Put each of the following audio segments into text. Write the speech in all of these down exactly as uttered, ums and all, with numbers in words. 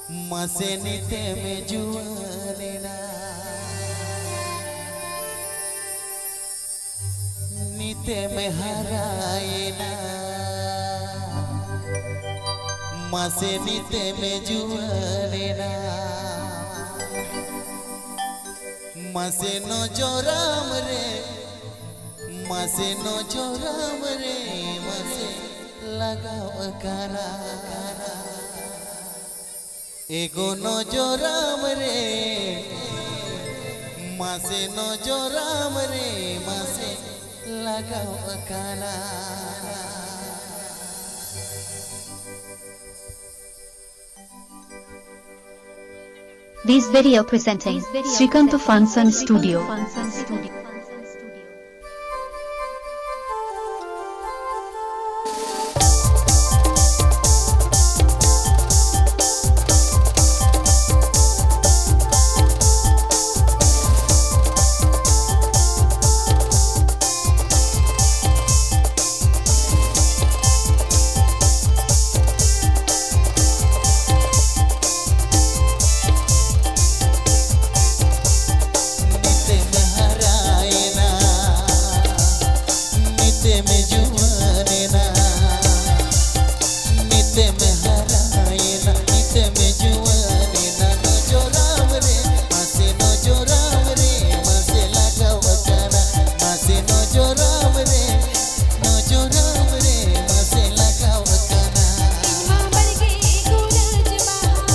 ᱢᱟᱥᱮ ᱱᱤᱛᱮᱢ ᱡᱩᱣᱟᱹᱱᱮᱱᱟ, ᱱᱤᱛᱮᱢ ᱦᱟᱨᱟᱭᱮᱱᱟ, ᱢᱟᱥᱮ ᱱᱤᱛᱮᱢ ᱡᱩᱣᱟᱹᱱᱮᱱᱟ, ᱢᱟᱥᱮ ᱱᱚᱡᱚᱨᱟᱢ ᱨᱮ, ᱢᱟᱥᱮ ᱱᱚᱡᱚᱨᱟᱢ ᱨᱮ, ᱢᱟᱥᱮ ᱞᱟᱜᱟᱣ ᱟᱠᱟᱱᱟ᱾ ᱮᱜᱳ ᱱᱚᱡᱚᱨᱟᱢ ᱨᱮ, ᱢᱟᱥᱮ ᱱᱚᱡᱚᱨᱟᱢ ᱨᱮ, ᱢᱟᱥᱮ ᱞᱟᱜᱟᱣ ᱟᱠᱟᱱᱟ᱾ This video presenting Srikanto Function Studio. ᱱᱤᱛᱮᱢ ᱦᱟᱨᱟᱭᱮᱱᱟ, ᱱᱤᱛᱮᱢ ᱡᱩᱣᱟᱹᱱᱮᱱᱟ, ᱱᱤᱛᱮᱢ ᱦᱟᱨᱟᱭᱮᱱᱟ, ᱱᱤᱛᱮᱢ ᱡᱩᱣᱟᱹᱱᱮᱱᱟ, ᱱᱚᱡᱚᱨᱟᱢ ᱨᱮ, ᱢᱟᱥᱮ ᱱᱚᱡᱚᱨᱟᱢ ᱨᱮ, ᱢᱟᱥᱮ ᱞᱟᱜᱟᱣ ᱟᱠᱟᱱᱟ, ᱢᱟᱥᱮ ᱱᱚᱡᱚᱨᱟᱢ ᱨᱮ, ᱱᱚᱡᱚᱨᱟᱢ ᱨᱮ, ᱢᱟᱥᱮ ᱞᱟᱜᱟᱣ ᱟᱠᱟᱱᱟ᱾ ᱤᱧ ᱢᱟ ᱵᱟᱲᱜᱮ ᱜᱩᱨᱟᱹᱡ ᱵᱟᱦᱟ,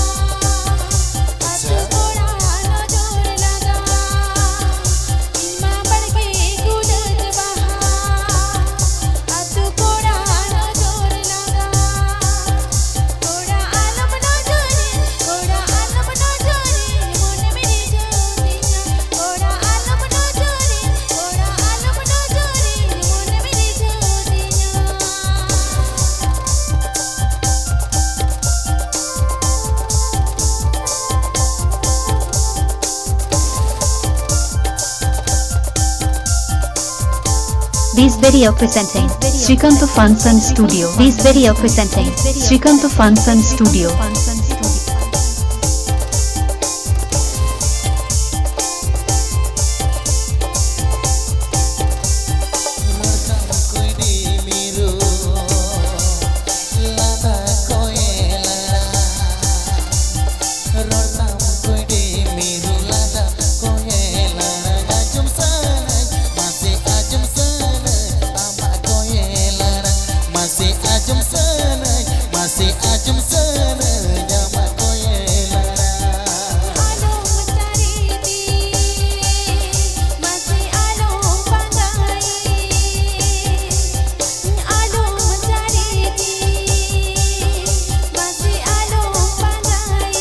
ᱟᱹᱛᱩ ᱠᱚᱲᱟ ᱱᱚᱡᱚᱨ ᱞᱟᱜᱟ᱾ ᱤᱧ ᱢᱟ ᱵᱟᱲᱜᱮ ᱜᱩᱨᱟᱹᱡ ᱵᱟᱦᱟ, ᱟᱹᱛᱩ ᱠᱚᱲᱟ ᱱᱚᱡᱚᱨ ᱞᱟᱜᱟ᱾ ᱠᱚᱲᱟ ᱟᱞᱚᱢ ᱱᱚᱡᱚᱨᱤᱧ, ᱠᱚᱲᱟ ᱟᱞᱚᱢ ᱱᱚᱡᱚᱨᱤᱧ, ᱢᱚᱱᱮᱢ ᱨᱤᱡᱷᱟᱹᱣ ᱫᱤᱧᱟ᱾ ᱠᱚᱲᱟ ᱟᱞᱚᱢ ᱱᱚᱡᱚᱨᱤᱧ, ᱠᱚᱲᱟ ᱟᱞᱚᱢ ᱱᱚᱡᱚᱨᱤᱧ, ᱢᱚᱱᱮᱢ ᱨᱤᱡᱷᱟᱹᱣ ᱫᱤᱧᱟ᱾ This video presenting Srikanto Function Studio. This video presenting Srikanto Function Studio. ᱥᱟᱹᱱᱟᱹᱧ, ᱢᱟᱥᱮ ᱟᱸᱡᱚᱢ ᱥᱟᱹᱱᱟᱹᱧ ᱟᱢᱟᱜ ᱠᱚᱭᱮᱞ ᱟᱲᱟᱝ᱾ ᱟᱞᱚᱢ ᱥᱟᱹᱨᱤ ᱫᱤ, ᱢᱟᱥᱮ ᱟᱞᱚᱢ ᱯᱟᱸᱜᱟᱭ᱾ ᱟᱞᱚᱢ ᱥᱟᱹᱨᱤ ᱫᱤ, ᱢᱟᱥᱮ ᱟᱞᱚᱢ ᱯᱟᱸᱜᱟᱭ᱾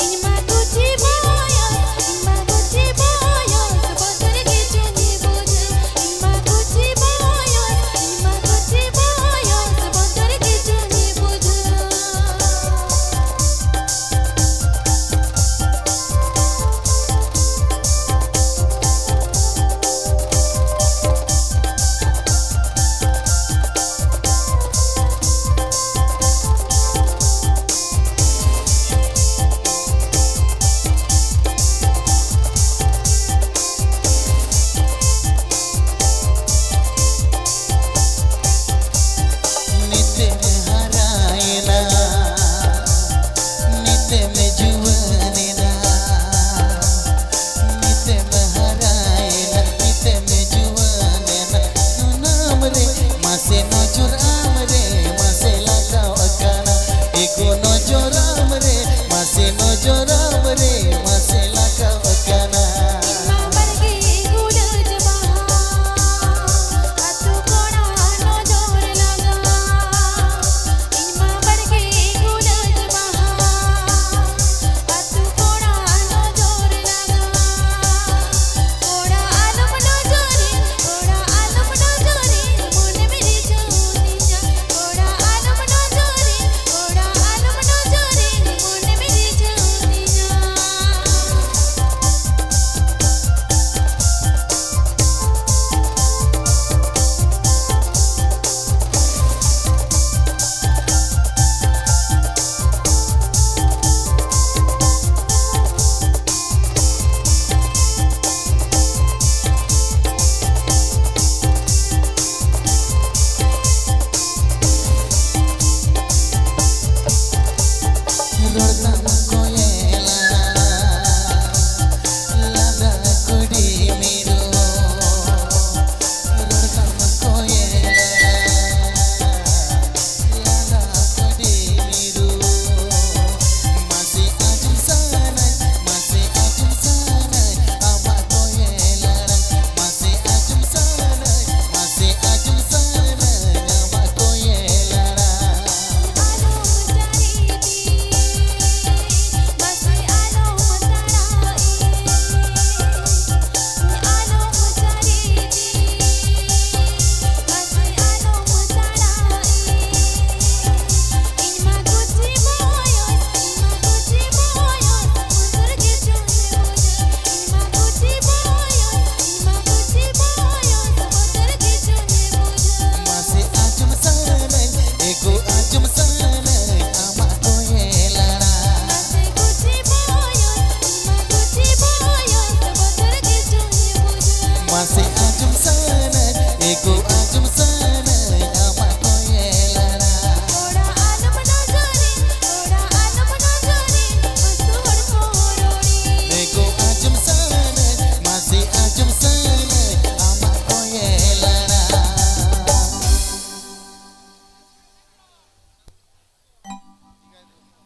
ᱤᱧ ᱢᱟ ᱠᱩᱪᱤ ᱵᱚᱭᱚᱥ, ᱤᱧ ᱢᱟ ᱠᱩᱪᱤ ᱵᱚᱭᱚᱥ, ᱵᱚᱛᱚᱨ ᱜᱮ ᱪᱚᱧ ᱵᱩᱡᱷᱟᱹᱣ᱾ ᱤᱧ ᱢᱟ ᱠᱩᱪᱤ ᱵᱚᱭᱚᱥ, ᱤᱧ ᱢᱟ ᱠᱩᱪᱤ ᱵᱚᱭᱚᱥ, ᱵᱚᱛᱚᱨ ᱜᱮ ᱪᱚᱧ ᱵᱩᱡᱷᱟᱹᱣ᱾ ᱱᱤᱛᱮᱢ ᱦᱟᱨᱟᱭᱮᱱᱟ, ᱱᱤᱛᱮᱢ ᱡᱩᱣᱟᱹᱱᱮᱱᱟ, ᱱᱤᱛᱮᱢ ᱦᱟᱨᱟᱭᱮᱱᱟ, ᱱᱤᱛᱮᱢ ᱡᱩᱣᱟᱹᱱᱮᱱᱟ, ᱥᱟᱱᱟᱢ ᱨᱮ ᱢᱟᱥᱮ